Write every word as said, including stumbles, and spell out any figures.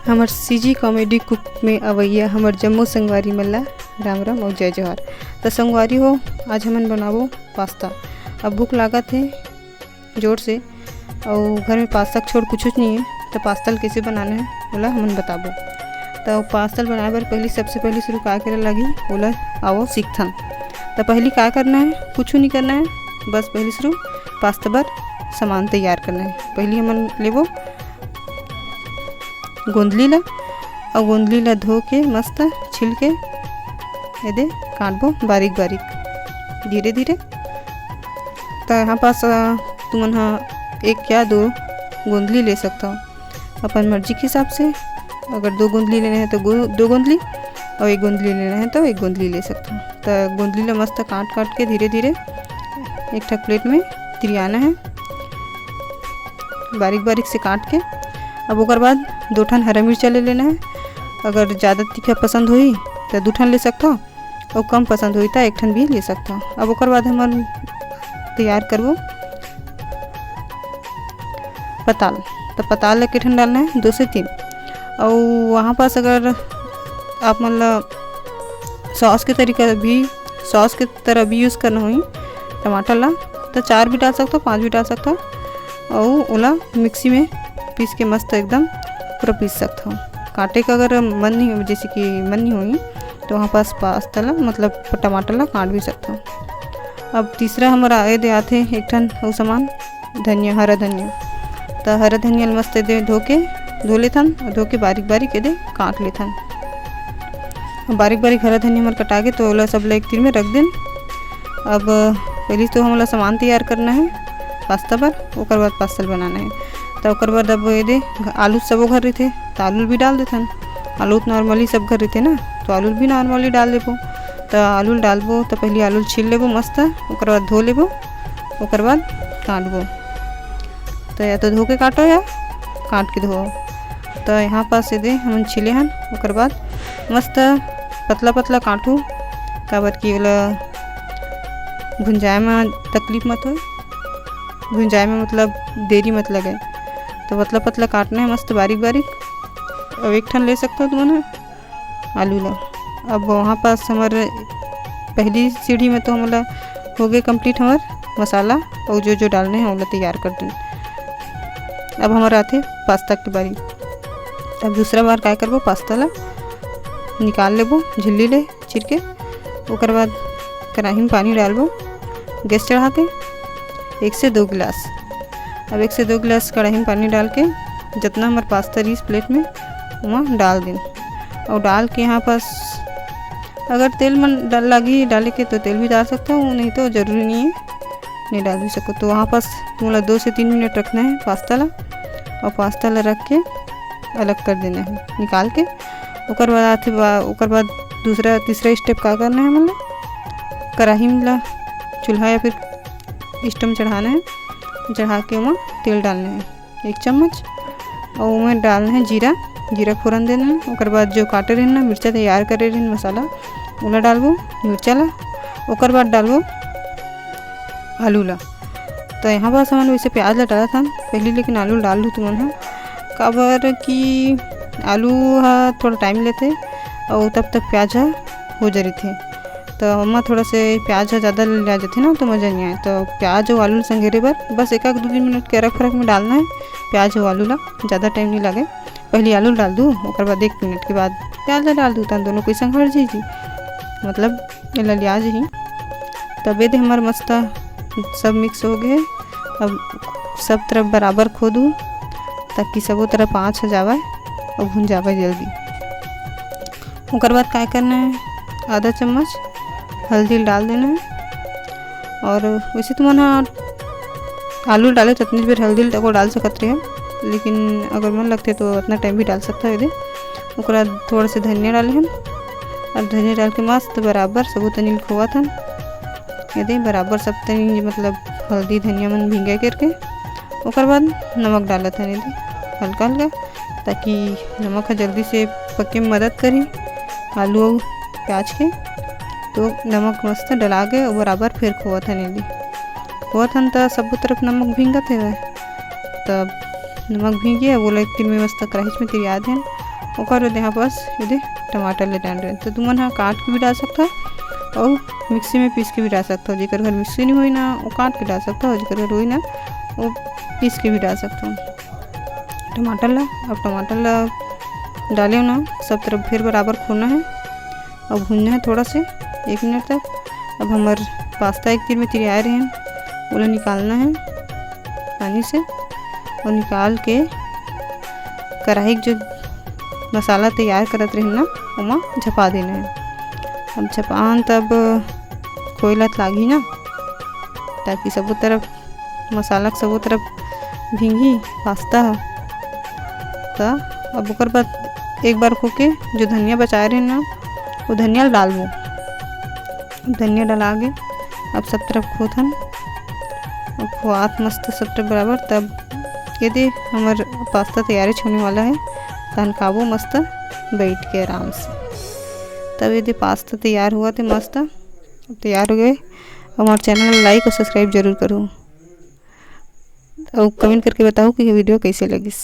हमर CG comedy cook में अवइया हमर जम्मो संगवारी मन ला राम राम अउ जय जोहार। त संगवारी हो, आज हमन बनाबो पास्ता। अब भूख लागत हे जोर से, अउ घर में पास्ता के छोड़ कुछुच नइ हे, त पास्ता ल कइसे बनाना हे, ओला हमन बताबो। त पास्ता ल बनाए बर पहली, सबसे पहली शुरू का करे लागही, ओला आवो सीखथन। त पहली का करना हे, कुछु नइ करना हे, बस पहली शुरू पास्ता बर सामान तैयार करना हे। पहली हमन लेबो गोंदली ला, अउ गोंदली ला धो के मस्त छिल के एदे काटबो बारीक बारीक, धीरे धीरे। त यहाँ पास, अ, तुमन ह एक या दो गोंदली ले सकथव अपन मर्जी के हिसाब से। अगर दो गोंदली लेना हे तो गो-, दो गोंदली, अउ एक गोंदली लेना हे तो एक गोंदली ले सकथव। त गोंदली ला मस्त काट काट के धीरे धीरे एक ठक प्लेट में तिरियाना हे, बारीक बारीक से काट के। अब ओकर बाद दो ठन हरा मिर्चा ले लेना हे। अगर ज़्यादा तीखा पसंद होही त दू ठन ले सकथव, अउ कम पसंद होही त एक ठन भी ले सकथव। अब ओकर बाद हमन तैयार करबो पताल। त पताल ल के ठन डालना हे, दो से तीन। अउ वहाँ पास अगर आप मन ल सॉस के तरीका भी, सॉस के तरह भी यूज़ करना होही टमाटर ला, त चार भी डाल सकथव, पाँच भी डाल सकथव। अउ ओला मिक्सी में पीस के मस्त एकदम पूरा पीस सकथव। काटे का अगर मन नहीं, जैसे कि मन नहीं होही, तो वहाँ पास पास्ता ला, मतलब टमाटर ला काट भी सकथव। अब तीसरा हमर आए दे आथे एक ठन अउ सामान, धनिया, हरा धनिया। त हरा धनिया ल मस्त एदे धो के, धो लेथन, अउ धो के बारीक बारीक एदे काट लेथन। अब बारीक बारीक हरा धनिया हमर कटा गे, तो ओला सब ला एक तीर में रख देन। अब पहली तो हमला सामान तैयार करना हे पास्ता बर, ओकर बाद पास्ता ल बनाना हे। त ओकर बाद अब एदे आलू सबो घर रहिथे, त आलू ल भी डाल देथन। आलू तो normally सब घर रहिथे ना, तो आलू ल भी normally डाल देबो। त आलू ल डालबो, त पहली आलू ल छील लेबो मस्त, ओकर बाद धो लेबो, ओकर बाद काटबो। त या तो धो के काटो या काट के धो। त यहाँ पास एदे हमन छीले हन, ओकर बाद मस्त पतला पतला काटू, काबर कि ओला भुंजाए म तकलीफ मत होय, भुंजाए म मतलब देरी मत लगे। त पतला पतला काटना हे मस्त बारीक बारीक। अब एक ठन ले सकथव तुमन ह आलू ला। अब वहाँ पास हमर पहली सीढ़ी में तो हमला हो गए complete हमर मसाला, अउ जो जो डालने हे ओला तैयार कर देन। अब हमर आथे पास्ता के बारी। अब दूसरा बार काय करबो, पास्ता ला निकाल लेबो झिल्ली ले चीर के, ओकर बाद कढ़ाई में पानी डालबो गैस चढ़ा के एक से दो गिलास। अब एक से दो गिलास कढ़ाई में पानी डाल के जतना हमर पास्ता रहिस प्लेट में, ओमा डाल देन। अउ डाल के यहाँ पास अगर तेल मन डाल, लागी डाले के तो तेल भी डाल सकथव, नहीं तो जरूरी नहीं है, नहीं डाल भी सकथव। तो वहाँ पास तुमला दो से तीन मिनट रखना है पास्ता ला, अउ पास्ता ला रख के अलग कर देना है निकाल के। ओकर बाद आथे बा-, ओकर बाद दूसरा, तीसरा स्टेप का करना है हमन ला, कढ़ाई ला चूल्हा या फिर स्टोव चढ़ाना है, चढ़ा के ओमा तेल डालना है एक चम्मच, अउ ओमा डालना है जीरा, जीरा फोरन देना है। ओकर बाद जो काटे रहिन ना मिर्चा तैयार करे रहिन मसाला, ओला डालबो, मिर्चा ला, ओकर बाद डालबो आलू ला। तो यहाँ पास हमन वैसे प्याज ला डालत हन पहली, लेकिन आलू ला डाल दू तुमन ह, काबर कि आलू ह थोड़ा टाइम लेथे अउ तब तक प्याज ह हो जरिथे। तो ओमा थोड़ा से प्याज ह ज़्यादा ले जाथे ना, तो मज़ा नहीं आए। तो प्याज अउ आलू ला संघेरे बर बस एक आध दो तीन मिनट के अरक फरक में डालना है प्याज अउ आलू ला, ज़्यादा टाइम नहीं लागे। पहली आलू ला डाल दू, ओकर बाद एक मिनट के बाद प्याज ला डाल दू, तन दोनों कोई संघर जी जी, मतलब एला लिया जही। तब एदे हमर मस्त सब मिक्स हो गए। अब सब तरफ बराबर खोदू, ताकि सबो तरफ आँच हो जावे और भुन जावे जल्दी। ओकर बाद काय करना है, आधा चम्मच हल्दी डाल देना है। और वैसे तुमन ह आलू डाले तो उतनी बेर हल्दी तको डाल सकत रहे, लेकिन अगर मन लगते तो उतना टाइम भी डाल सकता है। एदे ओकरा थोड़ा से धनिया डाले हन, अब धनिया डाल के मस्त बराबर सबो तनी ल खोवत हन। एदे बराबर सब तनी, मतलब हल्दी धनिया मन भींगे करके, ओकर बाद नमक डालत हन एदे हल्का हल्का, ताकि नमक ह जल्दी से पके में मदद करही आलू अउ प्याज के। तो नमक मस्त डला गए अउ बराबर फेर खोवत हन एदे। खोवत हन त सबो तरफ नमक भींगत हेवय। तब नमक भींगे, अब ओला एक तीर में मस्त कढ़ाईच में तिरिया देन। ओकर बाद यहाँ बस एदे टमाटर ले डाल रहे, तो तुमन ह काट के भी डाल सकथव अउ मिक्सी में पीस के भी डाल सकथव। जेकर घर मिक्सी नहीं होई ना, वो काट के डाल सकथव, जेकर घर होई ना, वो पीस के भी डाल सकथव टमाटर ला। अब टमाटर ला डाले ना, सब तरफ फिर बराबर खोना है और भूनना है थोड़ा से एक मिनट तक। अब हमर पास्ता एक तीर में तिरियाए रहे हैं, ओला निकालना है पानी से और निकाल के कढ़ाई जो मसाला तैयार करत रहे ना, ओमा झपा देना है। अब झपान तब कोयला त लागही ना, ताकि सबो तरफ मसाला के सबो तरफ भींगी पास्ता ह। त अब ओकर बाद एक बार खोके जो धनिया बचाए रहे ना, वो धनिया ल डालबो। धनिया डला गे, अब सब तरफ खोथन, अब खोआत मस्त सब तरफ बराबर। तब एदे हमर पास्ता तैयार होने वाला है, तहन खाबो मस्त बैठ के आराम से। तब एदे पास्ता तैयार होवत हे मस्त, तैयार हो गए। हमारे चैनल ला लाइक और सब्सक्राइब जरूर करो और कमेंट करके बताओ कि ये वीडियो कैसे लगिस।